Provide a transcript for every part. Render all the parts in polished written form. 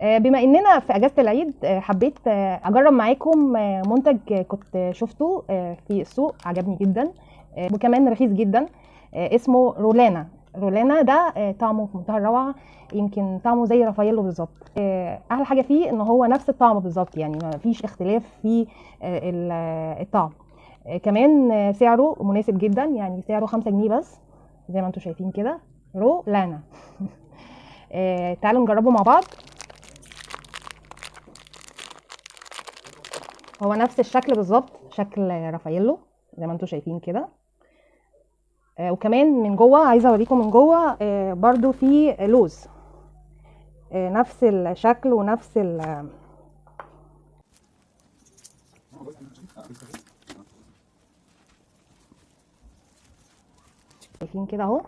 بما اننا في اجازه العيد، حبيت اجرب معاكم منتج كنت شفته في السوق، عجبني جدا وكمان رخيص جدا، اسمه رولانا. رولانا ده طعمه في منتهى الروعة، يمكن طعمه زي رافايلو بالظبط. احلى حاجة فيه ان هو نفس الطعم بالظبط، يعني ما فيش اختلاف في الطعم. كمان سعره مناسب جدا، يعني سعره 5 جنيه بس زي ما انتم شايفين كده، رولانا. تعالوا نجربه مع بعض. هو نفس الشكل بالظبط، شكل رافايلو زي ما انتم شايفين كده. وكمان من جوه عايزه اوريكم من جوه، برضو في لوز، نفس الشكل ونفس ال شايفين كده اهو،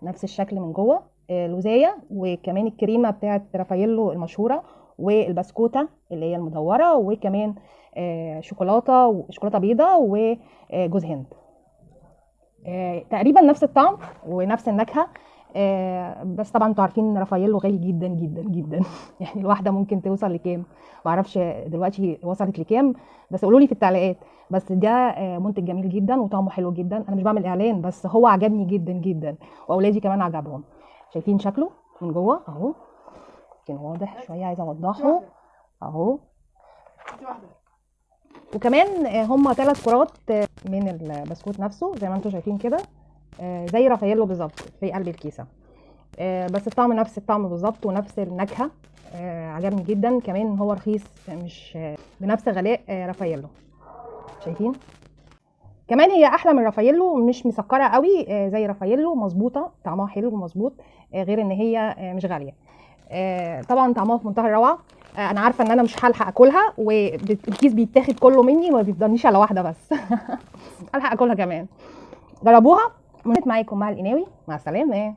نفس الشكل من جوه، لوزايه، وكمان الكريمة بتاعت رافايلو المشهورة، والبسكوته اللي هي المدوره، وكمان شوكولاتة بيضة وجوز هند. تقريبا نفس الطعم ونفس النكهة، بس طبعا انتوا عارفين رافايلو غالي جدا جدا جدا. يعني الواحدة ممكن توصل لكام؟ معرفش دلوقتي وصلت لكام، بس قولوا لي في التعليقات. بس ده منتج جميل جدا وطعمه حلو جدا. انا مش بعمل اعلان، بس هو عجبني جدا جدا، واولادي كمان عجبهم. شايفين شكله من جوه اهو، يمكن واضح شوية، عايزه اوضحه اهو. وكمان هما 3 كرات من البسكوت نفسه زي ما انتم شايفين كده، زي رافايلو بالظبط في قلب الكيسة، بس الطعم نفس الطعم بالظبط ونفس النكهة. عجبني جدا. كمان هو رخيص، مش بنفس غلاء رافايلو. شايفين كمان هي احلى من رافايلو، مش مسكره قوي زي رافايلو، مظبوطة، طعمها حلو ومظبوط، غير ان هي مش غالية. طبعا طعمها في منتهى الروعة. انا عارفه ان انا مش هلحق اكلها، والكيس بيتاخد كله مني، ما بيفضلنيش على واحدة بس. هلحق اكلها كمان. جربوها. معاكم مع القناوي، مع السلامة.